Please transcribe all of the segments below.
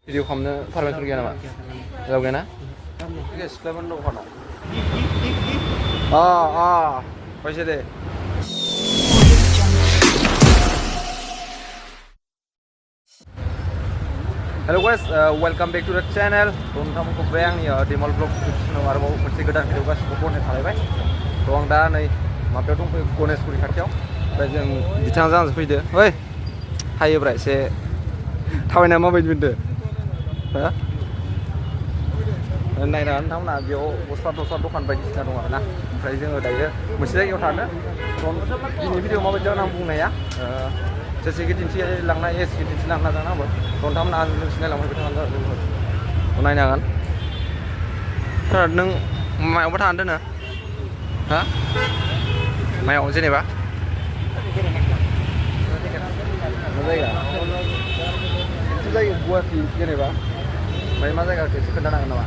Video खालामनो permission गैया नामा? राव गैया ना? सिख्लाफोरनि दखाना फैसा दे Hello guys, welcome back to the channel. Nontonku kembali आंनि Demal Vlog channel आरोबाव मोनसे गोदान भिडिअ गासिबो बनायनो थालायबाय। थ' आं दा नै माबायाव दंफैयो गणेशगुरि खाथियाव। ओमफ्राय जों बिथांजों आंजों फैदो। ओइ हायोब्रा एसे थाबायना माबायदि मोनदो? हो? नायना नोंथांमोना बेयाव गस्ला दखान बायदिसिना दं आरोना। ओमफ्राय जोङो दायो मोनसे जायगायाव थानो। दिनै भिडिअ माबायदि जागोन आं बुंनाया जेसेखि दिन्थिलांनाय एसेखि दिन्थिलांनो नाजागोन आंबो। नोंथांमोना आंजों सिनायलांबाय थागोन नायनो हागोन। नों मायावबा थानो दोनो? हा? मायाव जेनेबा? मा जायगा? एसे जायगा गुवाहाटि जेनेबा ओमफ्राय मा जायगाखौ एसे खोन्थानो हागोन नामा?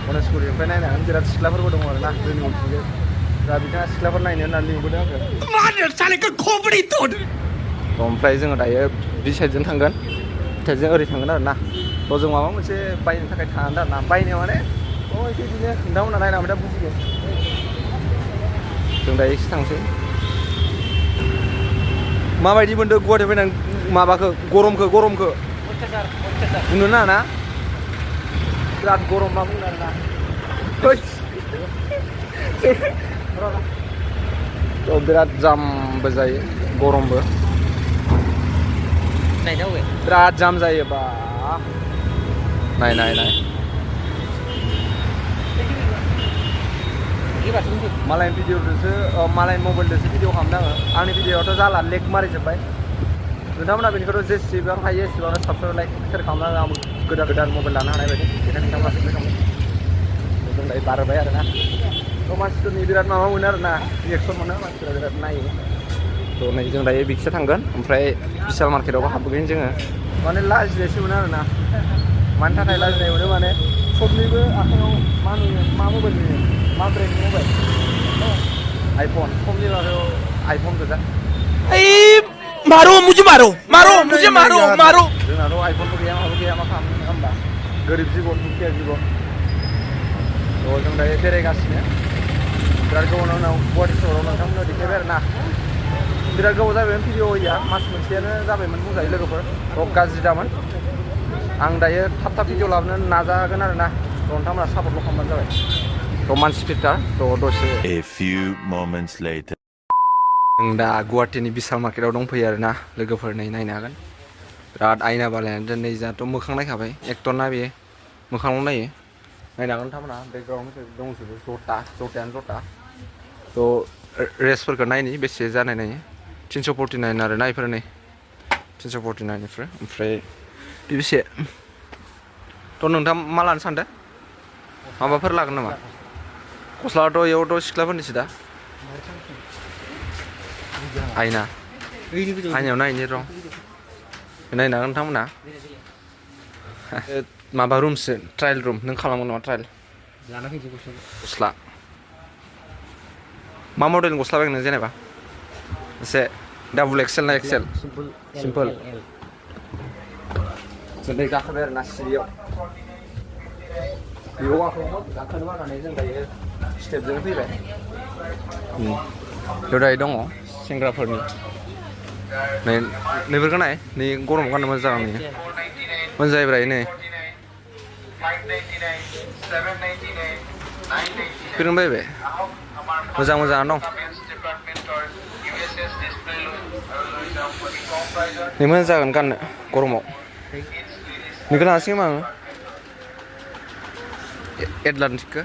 गणेशगुरि ओमफ्राय नायनो हागोन बिराद सिख्लाफोरबो दङ आरोना जोंनि उनथिंजाय दा बिथाङा सिख्लाफोर नायनो होननानै लिंबोदों आंखौ। ओमफ्राय जोङो दायो बि साइडजों थांगोन साइडजों ओरै थांगोन आरोना। थ' जों माबा मोनसे बायनो थाखाय थांगोन आरोना। बायनो माने एसे बिदिनो नोंथांमोना नायनानै दा बुजिगोन। जों दायो एसे थांसै। माबायदि मोनदों गुवाहाटियाव फैनानै माबाखौ गरमखौ बुंनो नाङा ना बिराद गरम मा बुंनो आरोना। बिराद जामबो जायो गरमबो बिराद जाम जायो बा नाय मालायनि भिडिअ'जोंसो मालायनि मबाइलजोंसो भिडिअ खालामदों आङो। आंनि भिडिअ'आथ' जाला लेग मारिजोब्बाय। नोंथांमोना बेनिखौथ' जेसेबां हायो एसेबां साबस्क्राइब लाइक सेयार खालामनानै आंबो गोदान मबाइल लानो हानाय बायदि बेखायनो नोंथांमोना साबस्क्राइब खालामो। जों दायो बारबाय आरोना। थ' मानसिफोरनि बिराद माबा मोनो आरोना रिएक्सन मोनो मानसिफोरा बिराद नायो। थ' नै जों दायो बिखिसो थांगोन ओमफ्राय बिशाल मार्केटआवबो हाबबोगोन जोङो। माने लाजिनायसो मोनो आरोना। मानि थाखाय लाजिनाय मोनो माने सबनिबो आखायाव मा नुयो मा मबाइल नुयो मा ब्रेन्डनि मबाइल आइफन सबनि आखायाव आइफन गोजा। मारो जोंनाथ' आइफनबो गैया माबो गैया मा खालामनो नङा होमबा गोरिब जिबन दुखिया जिबन। थ' जों दायो बेरायगासिनो बिराद गोबाव उनाव गुवाहाटि सहराव नोंथांमोननो देखायबाय आरोना। बिराद गोबाव जाबायमोन भिडिअ होया मास मोनसेयानो जाबायमोन बुंजायो लोगोफोर। थ' गाज्रि दामोन आं दायो थाब भिडिअ लाबोनो नाजागोन आरोना। थ' नोंथांमोना सापर्टल' खालामबानो जाबाय। थ' मानसि फिरथार थ' दसे जों दा गुवाहाटिनि बिशाल मार्केटआव दंफैयो आरोना लोगोफोर नै नायनो हागोन। बिराद आयना बालायनानै दोनै जोंहाथ' मोखां नायखाबाय एक्टरना बेयो मोखांल' नायो। नायनो हागोन नोंथांमोना बेकग्राउन्ड दंजोबो जथायानो जथा। थ' रेसफोरखौ नायनि बेसे जानाय नायो 349 आरोना इफोर नै 349 इफोर ओमफ्राय बेसे थ' नोंथां मा लानो सानदों? माबाफोर लागोन नामा? गस्लायाथ' इयावथ' सिख्लाफोरनिसो दा आयनायाव नायनि र' नायनो हागोन नोंथांमोना। माबा रुमसो ट्रायल रुम नों खालामगोन नामा ट्रायल? गस्ला मा मडेलनि गस्ला बायगोन नों जेनेबा? एसे डाबल एक्सेल ना एक्सेल? सिम्पोल जों दै गाखोबाय आरोना सिरियाव बेयाव गाखोनो बानानै जों दायो स्टेपजों फैबाय। बेयाव दायो दङ सेंग्राफोरनि नैफोरखौ नाय नै गरमाव गाननो मोजां जागोन नै मोजां जायोब्रा नै बेफोरनो बायबाय मोजाङानो दं। नै मोजां जागोन गाननो गरमाव नोंखौ लानोसै खोमा आङो एटलान्टिकखौ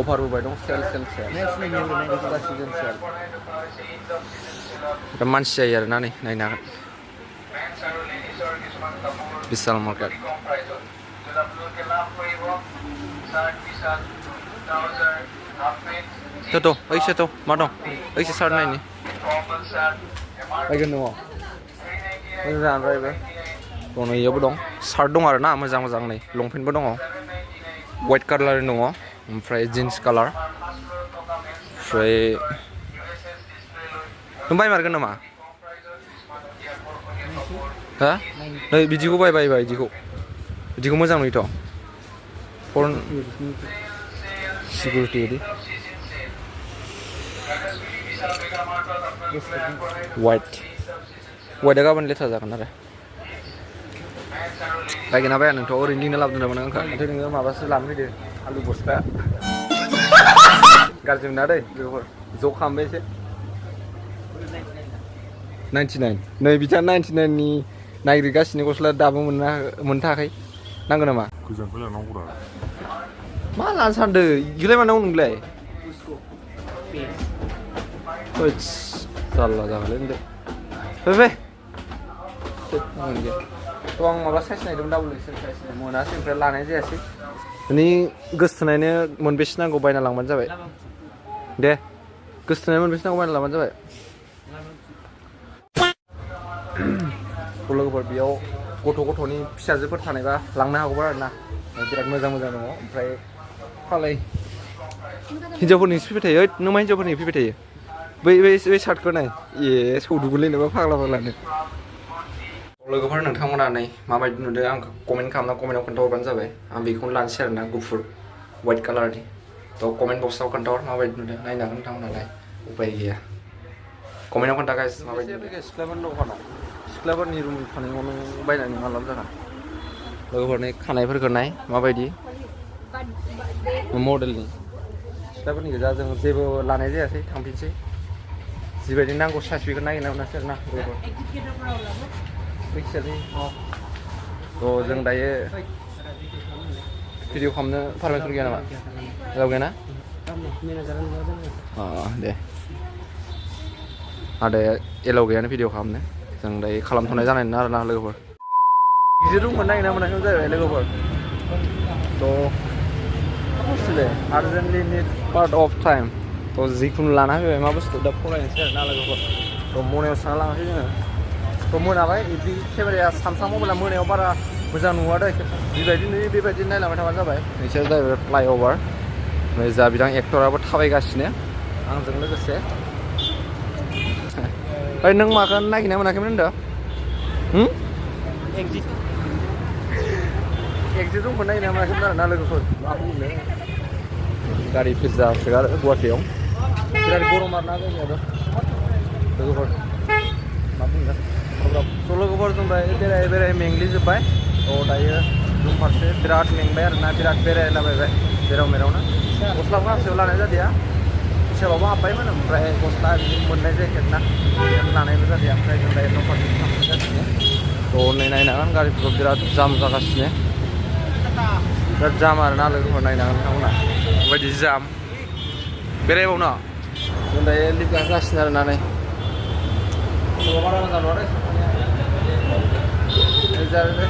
अफार होबाय दं सेल दा मानसि जायो आरोना नै नायनो हागोन बिशाल मार्केट। ओइसो मा दं ओइसो सार्ट नायनि बायगोन दङ मोजां जागोन बेबो दङ इयावबो दं सार्ट दं आरोना मोजां नै लंपेन्टबो दङ वाइट कालारनि दङ ओमफ्राय जिन्स कालार ओमफ्राय नों बायमारगोन नामा हा नै बिदिखौ बायबाय बिदिखौ मोजां नुयोथ' फन सिकिउरिटि बायदि वाइटआ गाबोन लेथ्रा जागोन आरो बायगोन ना बाया नोंथ' ओरैनो लिंना लाबोदोंमोन आंखौ ओमफ्राय नोङो माबासो लानो फैदो आलु बस्था गाज्रि मोना दै बेफोर ज' खालामबाय एसे 99 नै बिथाङा 99 नि नागिरगासिनो गस्ला दाबो मोननो थाखाय नांगौ नामा गोजाननिफ्राय लानांगौरा मा लानो सानदों इखौलाय मा नांगौ नोंलाय जारला जाबायलै होनदो फै थ' आं माबा साइज नायदोंमोन डाबल एक्सेल साइज मोनासै ओमफ्राय लानाय जायासै नोंनि गोसोथोनायनो मोनबेसे नांगौ बायना लांबानो जाबाय दे गोसोथोनाय मोनबेसे नांगौ बायना लांबानो जाबाय लोगोफोर बेयाव गथ'नि फिसाजोफोर थानायबा लांनो हागौबा आरोना बिराद मोजां दङ ओमफ्राय फालाय हिन्जावफोरनिसो फैबाय थायो नों मा हिन्जावफोरनि फैबाय थायो बै सार्टखौ नाय सौदुगुलै नामा फाग्लानो लोगोफोर नोंथांमोना नै माबायदि नुदों आंखौ कमेन्ट खालामना कमेन्टआव खोन्थाहरबानो जाबाय आं बेखौनो लानोसै आरोना गुफुर वाइट कालारनि थ' कमेन्ट बक्सआव खोन्थाहर माबायदि नुदों नायनो हागोन नोंथांमोनालाय उपाय गैया कमेन्टआव खोन्था गाइस माबायदि सिख्लाफोरनि दखाना सिख्लाफोरनि रुम थानायखौनो बायनानै मालाबा जागोन लोगोफोरनि खानायफोरखौ नाय माबायदि मडेलनि सिख्लाफोरनि गोजा जों जेबो लानाय जायासै थांफिनसै जिबायदि नांगौ साइज बेखौ नागिरना मोनासै आरोना फैसानि थ' जों दायो भिडिअ खालामनो पारमिसन गैया नामा राव गैया ना दे आदाया एलाव गैयानो भिडिअ खालामनो जों दायो खालामथ'नाय जानाय नङा आरोना लोगोफोर गिदिर रुमखौ नागिरना मोनाखै जाहैबाय लोगोफोर थ' आर्जेन्टलि निड पार्ट अफ टाइम थ' जिखुनु लाना फैबाय मा बुस्थु दा फरायनोसै आरोना लोगोफोर थ' मनायाव सोना लाङाखै जोङो थ' मोनाबाय बिदि केमेराया सामसां मबाइला मोनायाव बारा मोजां नुवा दै जिबायदि नुयो बेबायदि नायलांबाय थाबानो जाबाय नोंसोर जाहैबाय फ्लाइअभार ओमफ्राय जा बिथां एक्टराबो थाबायगासिनो आंजों लोगोसे ओमफ्राय नों माखौ नागिरना मोनाखैमोन होनदों एक्जिट रुमखौ नागिरना मोनाखैमोन आरोना लोगोफोर मा बुंनो गारि फिसा सोगारो गुवाहाटियाव बिराद गरम आरोना जायगायाव लोगोफोर मा बुंगोन थ' लोगोफोर जों दायो बेराय मेंग्लिजोब्बाय थ' दायो रुम फारसे बिराद मेंबाय आरोना बिराद बेरायलाबायबाय जेराव मेरावनो गस्लाखौ गांसेयाव लानाय जादिया हिसाबावबो हाब्बायमोन ओमफ्राय गस्ला मोननाय जायाखै आरोना लानायबो जादिया ओमफ्राय जों दायो रुम फारसे थांगासिनो थ' नै नायनांगोन गारिफोरखौ बिराद जाम जागासिनो बिराद जाम आरोना लोगोफोर नायनांगोन नोंथांमोना बेबायदि जाम बेरायबावनो जों दायो लिभ गाखोगासिनो आरोना नै बारा मोजां नङा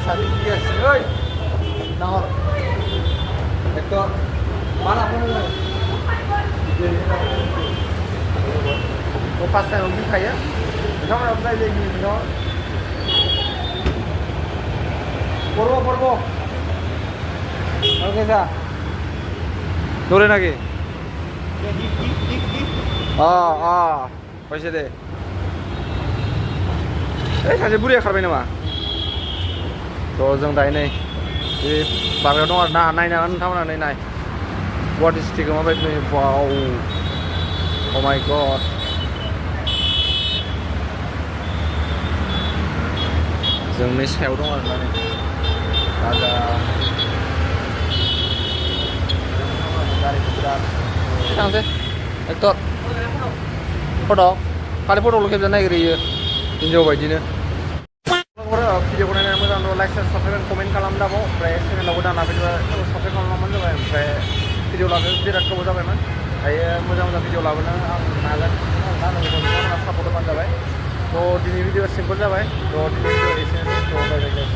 सासे गिगासिनो ओइ नाहर एक्टर मा लाबोनो फार्स्ट टाइमाव गिखायो नोंथांमोनाबो जाय जाय गियो नोंथां पर्व ओके सा दौरे नागि फैसा दे सासे बुरिया खारबाय नामा थ' जों दायो नै बे बारगायाव दं आरो ना नायनांगोन नोंथांमोना नै नाय गुवाहाटि सिटिखौ माबायदि नुयो वाव अ माय गड जोंनि सायाव दं आरोना नै राजा गारिखौ बिराद थांसै एक्टर फट' खालि फट'ल' खेबजानो नागिरो हिन्जाव बायदिनो भिडिअखौ नायनानै मोजां दं लाइक साबसक्राइब कमेन्ट खालामदाबाव ओमफ्राय चेनेलावबो दाना फैदोंबा साबसक्राइब खालामबानो जाबाय ओमफ्राय भिडिअ लाबोनो बिराद गोबाव जाबायमोन दायो मोजां भिडिअ लाबोनो आं नाजागासिनो नोंथांमोना सापर्ट होबानो जाबाय थ' दिनै भिडिअआ सिम्पोल जाबाय थ' दिनै भिडिअ एसेनोसै थ' बाय बाय।